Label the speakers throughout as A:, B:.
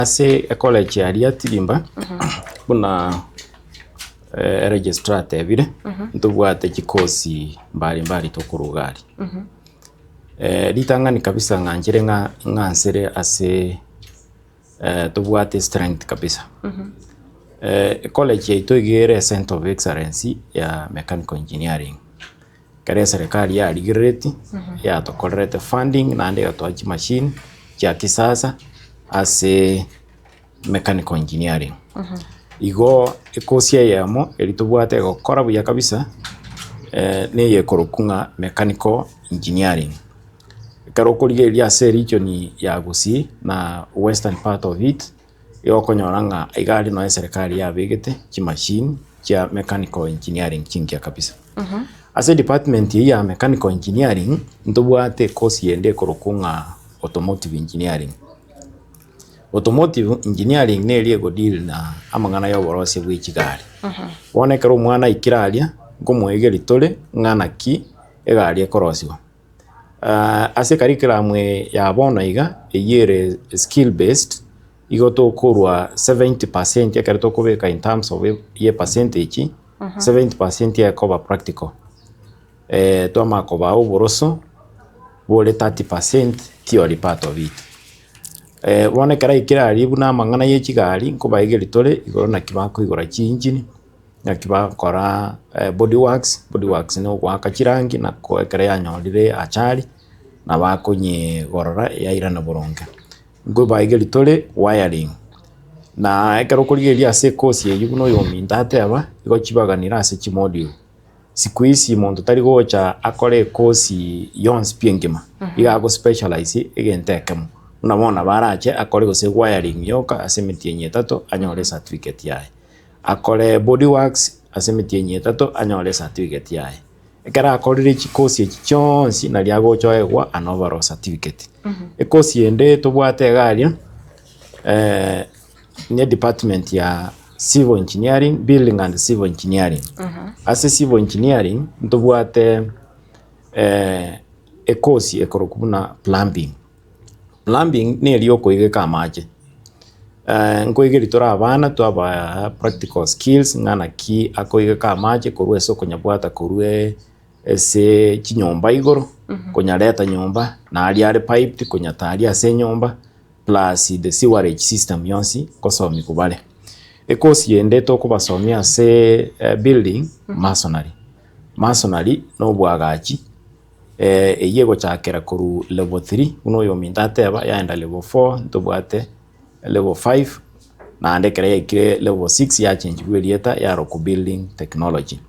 A: Ase ecollege aria Tirimba, buna eregistrar atebire, ntobwate chikosi mbari mbari tokoruga aria. Ritang'ani kabisa ng'anchire ng'a ng'ansere ase tobwate strength kabisa. Ecollege yaito iga ere ecenter of excellence ya mechanical engineering. Ekero eserekari yarigereretie, yatokorerete funding naende egatoa chimachine chia kisasa ase mechanical engineering. Igo ekosi eyemo eria tobwate egokora buya kabisa na eye ekorokwa ng'a mechanical engineering. Ekero okorigereria ase eregion ya Gusii na western part of it, Igo okonyora ng'a iga aria noe eserekari yabegete chimachine chia mechanical engineering chingiya kabisa. Ase edepartment eyio ya mechanical engineering, ntobwate ecourse yende ekorokwa ng'a automotive engineering. Automotive engineering neri ego deal na amang'ana ya oborosia bwa echigari. Bono ekero omwana aikire aria, nkomoegeria tore ng'a naki egari ekorosiwa. Ase ecurriculum eye ya bono iga, eyio ere skill based, igo tokorwa 70% ekero tokobeka in terms of ye percentage, 70% ekoba practical. Twamanya kobaa oboroso bore 30% theory part of it. Bono ekero aikire aria buna amang'ana ye chigari nkobaegeria tore igoro naki bakoigora chiinjini. Naki bagokora body works, body works na ogoaka chirangi na ekero yanyorire achari nabo akonyegorora yairana boronge. Nkobaegeria tore wiring, na ekero okorigereria ase ecourse eywo buna oyominto ateba, igo chibaganire ase chimodule. Siku hizi monto tari gocha akore ecourse yonsi pi engima, iga ago specialize egento ekemo. Buna bono nabo arache akore gose wiring yoka ase emetienyi etato anyore ecertificate yaye. Akore body works ase emetienyi etato anyore ecertificate yaye. Ekero akorire chikosi echi chionsi naria agocha oegwa an overall certificate. Ekosi ende tobwate iga aria ne department ya civil engineering, building and civil engineering. Ase civil engineering ntobwate ekosi ekorokwa buna plumbing. Plumbing neri okoigeka amache, nkoigeria tore abana twabaa practical skills ng'a naki akoigeka amache korwa ase okonyabwata korwa ase chinyomba igoro, konyareta nyomba, na aria are piped konyataria ase enyomba, plus the sewerage system yonsi nkosomiwa bare. Ekosi ende tokobasomia ase building, masonry, masonry na obwagachi. Eyio egochakera korwa level three buna oyominto ateba yaenda level four ntobwate level five naende ekero yaikire level six yachenchigwa erieta yarokwa building technology.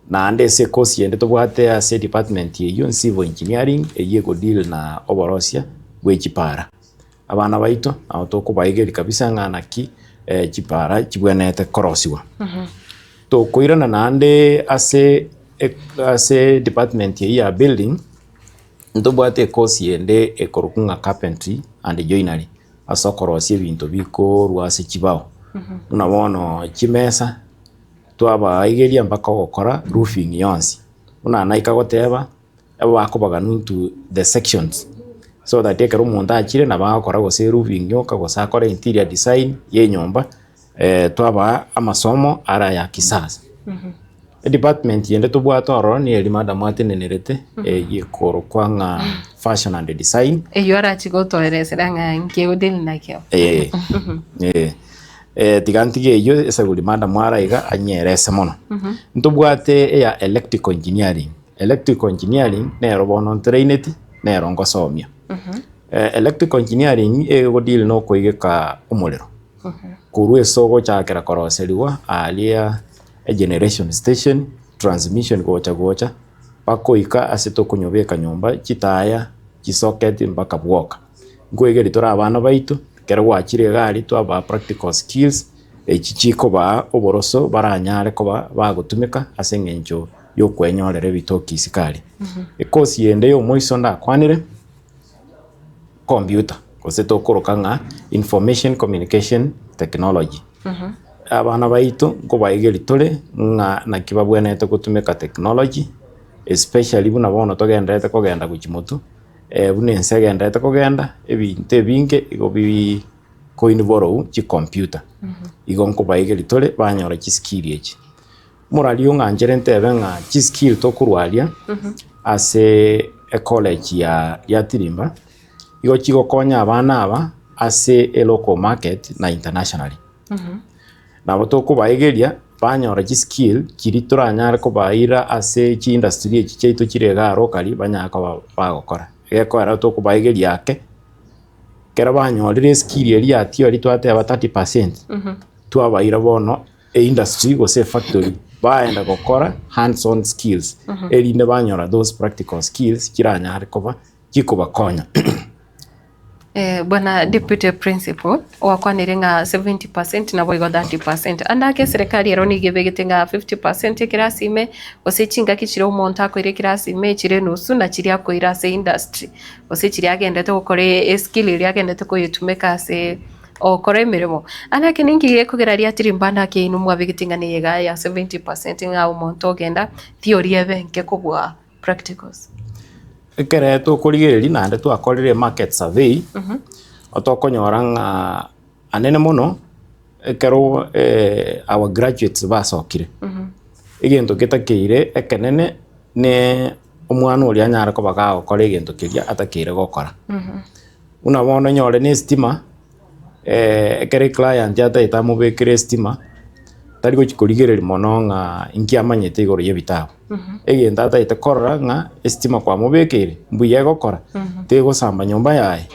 A: Naende ase ecourse ende tobwate ase edepartment eyio civil engineering eyio ego deal na oborosia bwe chipara. Abana baito nabo tokobaegeria kabisa ng'a naki chipara chibwenerete korosiwa. Tokoirana naende ase ase department eyio ya building, ntobwate ecourse ende ekorokwa ng'a carpentry and joinery ase okorosia ebinto bikorwa ase chibao. Buna bono chimesa, twabaegeria mpaka ogokora roofing yonsi, buna naika goteba. Nabo bakobaganwa into the sections so that ekero omonto achire nabo agokora gose roofing yoka gose akore interior design ya enyomba twabaa amasomo ara ya kisasa. Edepartment ende tobwate ororo niyo eria madam atenenerete eywo ekorokwa ng'a fashion and design.
B: Eywo arachi gotoeresera ng'a nki egodeal nakio.
A: Eh, eh, eh, tiga ntige eywo eseguri madam araiga anyerese mono. Ntobwate eya electrical engineering. Electrical engineering nero bono ntraineti, nero ngosomia. Electrical engineering ego deal na okoigeka omorero, korwa ase ogochakera koroseriwa aria egeneration station, transmission gocha gocha, mpaka goika ase tokonyobeka nyomba, chitaya, chisocket mpaka bwoka. Nkoegeria tore abana baito, ekero gwachire iga aria twabaa practical skills, echi chikobaa oboroso baranyare koba bagotumeka ase eng'encho. y'okwenyorera ebitoki isiko aria. Ekosi ende y'omoiso ndakwanere, computer gose tokoroka ng'a information communication technology. Abana baito nkobaegeria tore ng'a naki babwenerete gotumeka technology, especially buna bono togendererete kogenda gochia motwe, buna ense egendererete kogenda, ebinto ebinge igo bi. ko involve chicomputer. Igo nkobaegeria tore banyora chiskill echi. Morari ong'anchere ntebe ng'a chiskill tokorwa aria ase ecollege ya Riatirimba, igo chigokonya abana aba ase elocal market na internationally. Nabo tokobaegeria banyora chiskill chiria toranyare kobaira ase chiindustry echi chiaito chire igaa locally banyare koba bagokora. Egekogera tokobaegeria ake, ekero banyorire eskill eria ya theory twateba 30%, twabaira bono eindustry gose efactory baenda gokora hands on skills erinde banyora those practical skills chiranyare koba chikobakonya.
B: Bwana Deputy Principal, gwakwanire ng'a 70% naboigo 30%. Ande ake eserekari ero nigo ebegete ng'a 50% ekerasi ime, gose chingaki chiria omonto akoira ekerasi ime chire enusu na chiria akoira ase industry, gose chiria agendete gokora eskill eria agendete koyetumeka ase ogokora emeremo. Ande ake ninki gekogera riatiri mbande ake inwe mwabegete ng'a niga iga ya 70% ng'a omonto ogenda theory ebe enke kobua practicals.
A: Ekere tokorigereria naende twakorire emarket survey, otokonyora ng'a anene mono ekero our graduates basokire, egento getakeire ekenene ne omwana oria anyare koba gagokora egento keria atakeire gokora. Buna bono onyore na estima. Ekero eclient atagete amobekere estima, tari gochia korigereria mono ng'a inki amanyete igoro ya ebitabu. Egento atagete korora ng'a estima kwamobekeire mbuya egokora, tegosamba nyomba yaye,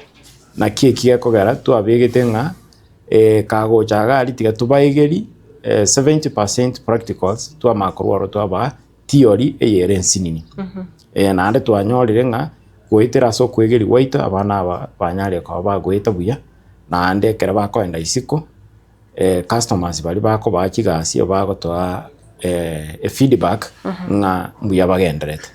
A: naki eki gekogera twabegete ng'a kagocha iga aria tiga tobaegerie 70% practicals twamanya korwa ororo twabaa theory eye ere ensinini. Naende twanyorire ng'a goetera ase okoegeria gwaito abana aba banyarire koba bagoeta buya, naende ekero bakoenda isiko customers baria bakobaa chigasi bagotoa efeedback ng'a mbuya bagendererete.